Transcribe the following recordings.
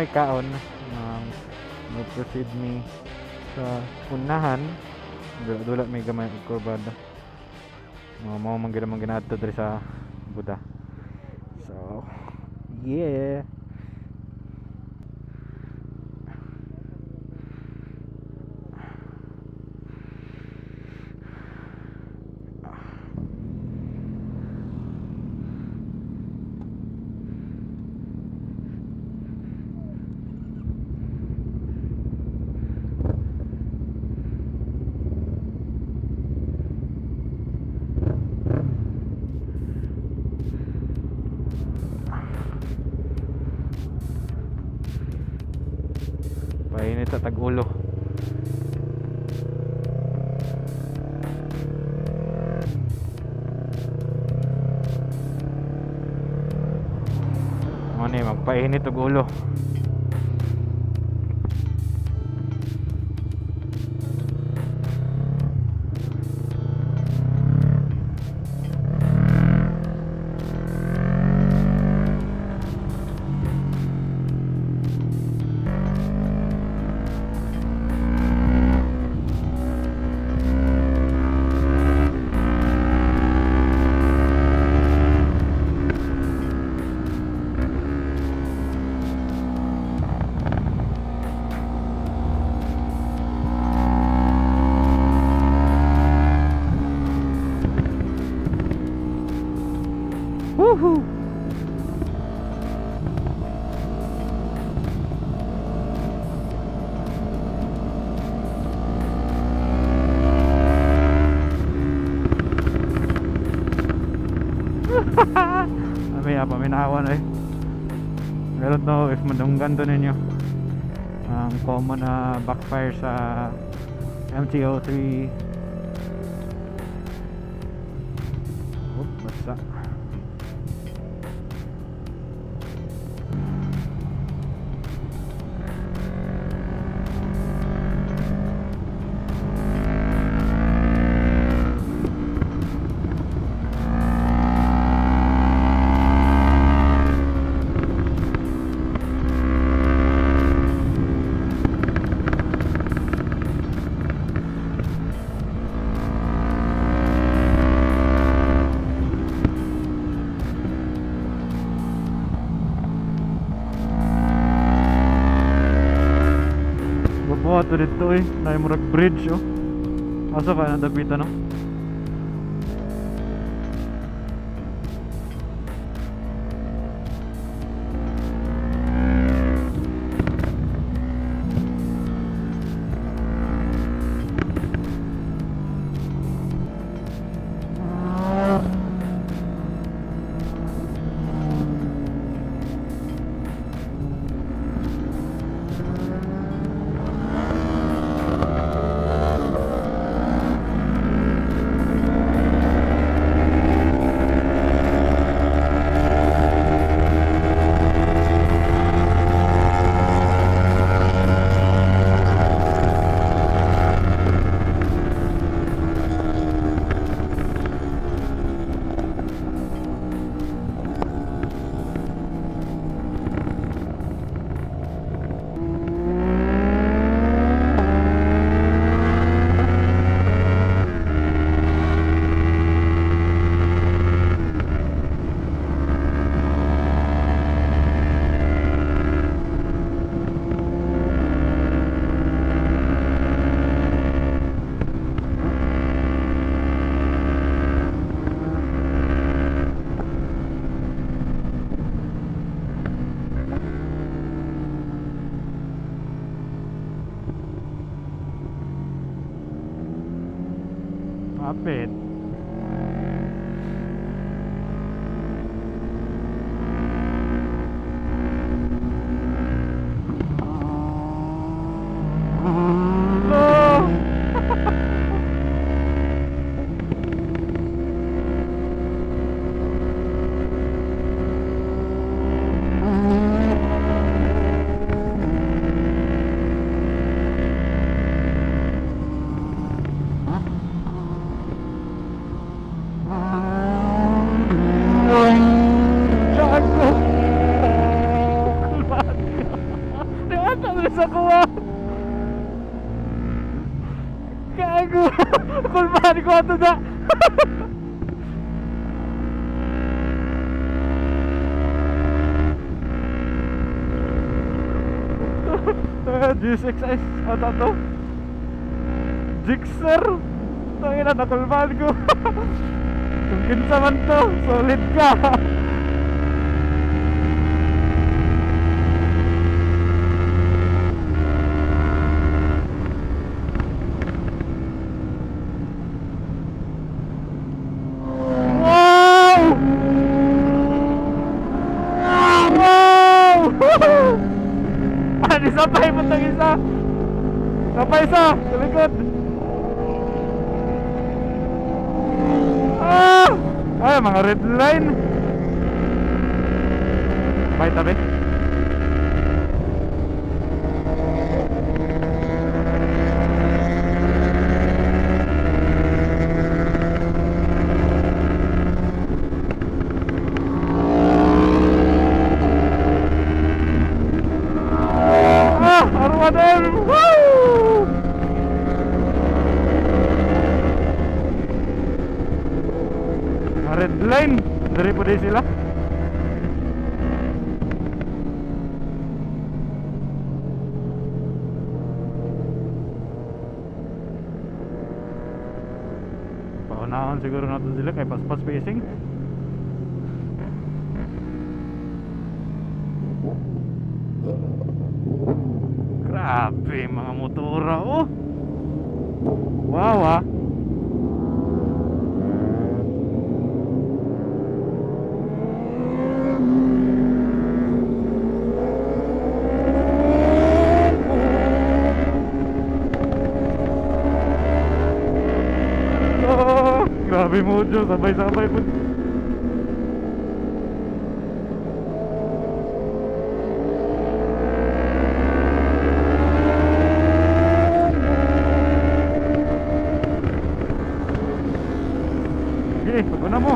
May kaon. Mo proceed mi sa unahan. Dula may gamay og kurbada. Mga mao man gyud ang ginaadto diri sa Buda. So, yeah. Painit sa tag-ulo. Ano ni magpainit og ulo. Woohoo! Ami apa minawan eh. I don't know if madunggan to ninyo. Ang common na backfire sa MT-03. Oop, basa. Babaw to dito eh. Naay murag bridge oh. Asa ka na dapitan, no? Kapit. Oh! Kulmahan ko ato na. G6S ata to. Gixxer. Tangina, nakulmahan ko. Kung kinsa man to, solid ka. Wow! Wow! Ano, isa pa, ipot ng isa. Isa pa isa, sa likod. Ah! Ay, mga red line. Bye, tabi. Ah! R1M! Woo! Mga red line. Dari po din sila. Paunahan siguro natin sila kay paspas pacing. Grabe mga motora oh. Wow ah. Oh, grabe mo Diyos, sabay-sabay po. Sige, paguna mo.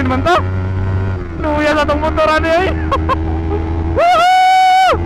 Green man to. Luya sa tong motor ani ay. Woohoo!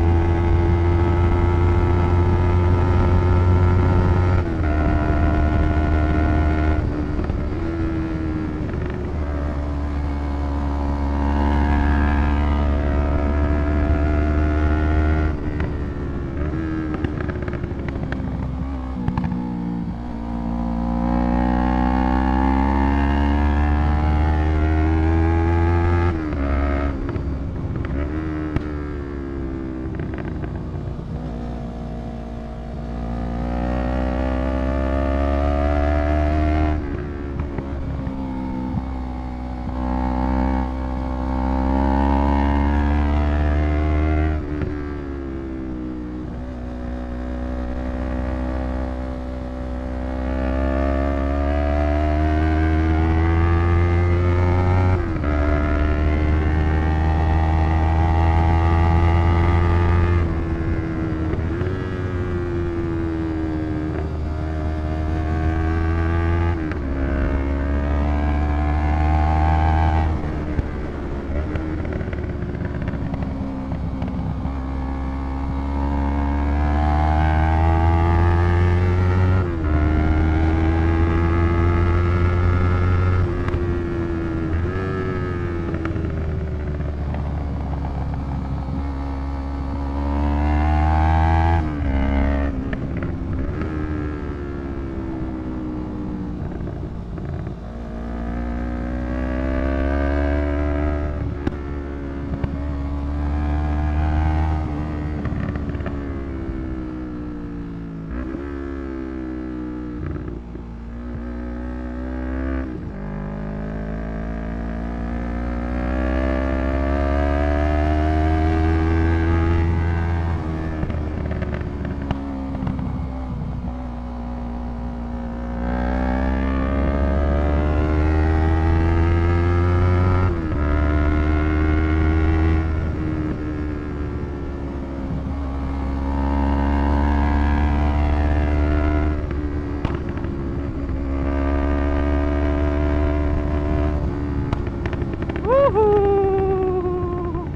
Woohoo!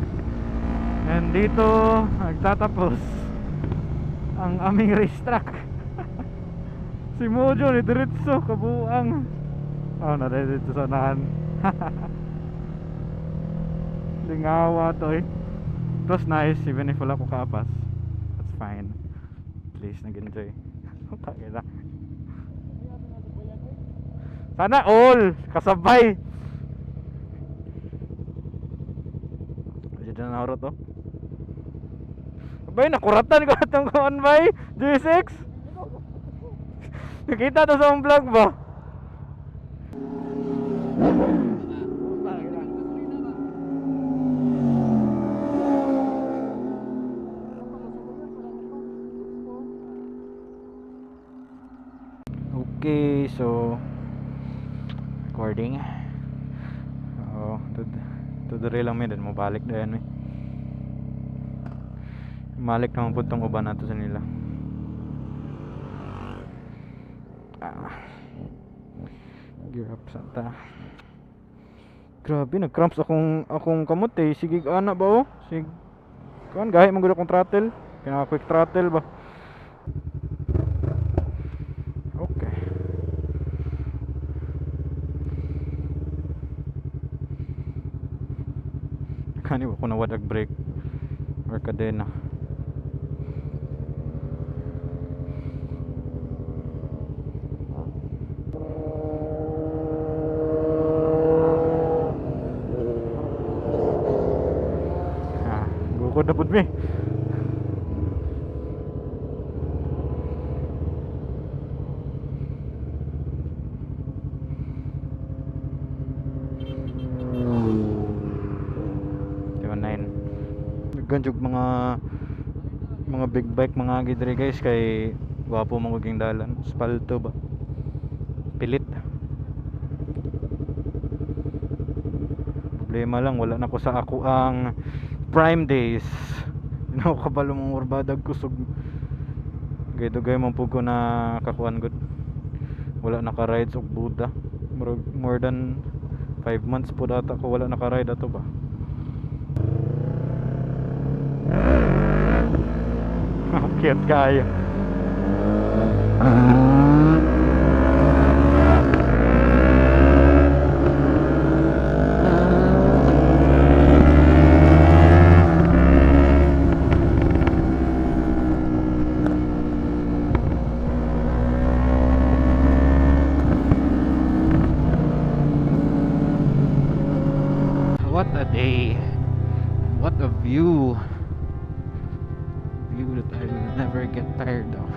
And dito nagtatapos ang aming racetrack. Si Mojo ni diretso kabuang. Oh, na dito sa unahan. Lingawa to eh. It was nice even if wala ko kaapas. That's fine. At least nag-enjoy. Tangina. Sana all kasabay. Diyan na to. Bay, nakuratan ko atong kuan bay. G6. Nakita to sa akong vlog ba? Okay, so recording. Oo, tudure lang mi din mo balik na yan eh. Malik naman po itong uban nato sa nila. Ah. Gear up sa ta. Grabe, nag-cramps akong kamot eh. Sige, ana ba oh? Sige. Kuan gahi man gud akong throttle. Pinaka quick throttle ba. Okay. Kani wa ko nawadag brake or kadena. Ah, gukod na pud mi. Diba, nine. Nagganjog mga big bike mga agi diri guys kay gwapo man gud yung dalan. Spalto ba? Pilit. Problema lang wala na ko sa ako ang prime days. Hindi na ako kabalo mga urbadag kusog. Gay dugay man pud ko na kakuan gud. Wala naka rides og Buda. Murag more than 5 months po data ko wala naka-ride ato ba. Cute kaayo. What a day. What a view. View that I will never get tired of.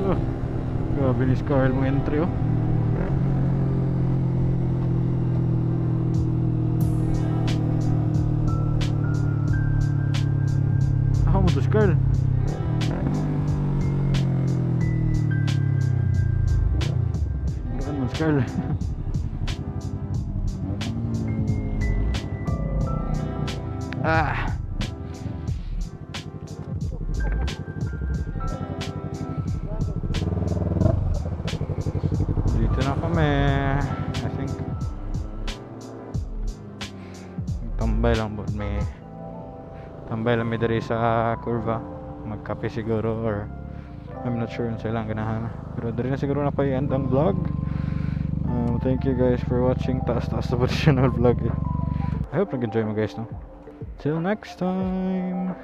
Oh, grabe ni Scarl mo entry, oh. Ako mo to, Scarl. Saan mo, Scarl? Ah. Dito na kami. I think tambay lang po. May tambay lang may diri sa kurva. Magkape siguro or I'm not sure unsa ilang ganahan. Pero diri na siguro na ko i-end ang vlog. Thank you guys for watching. Taas-taas na po siya ng vlog eh. I hope nag-enjoy mo guys, no? Till next time!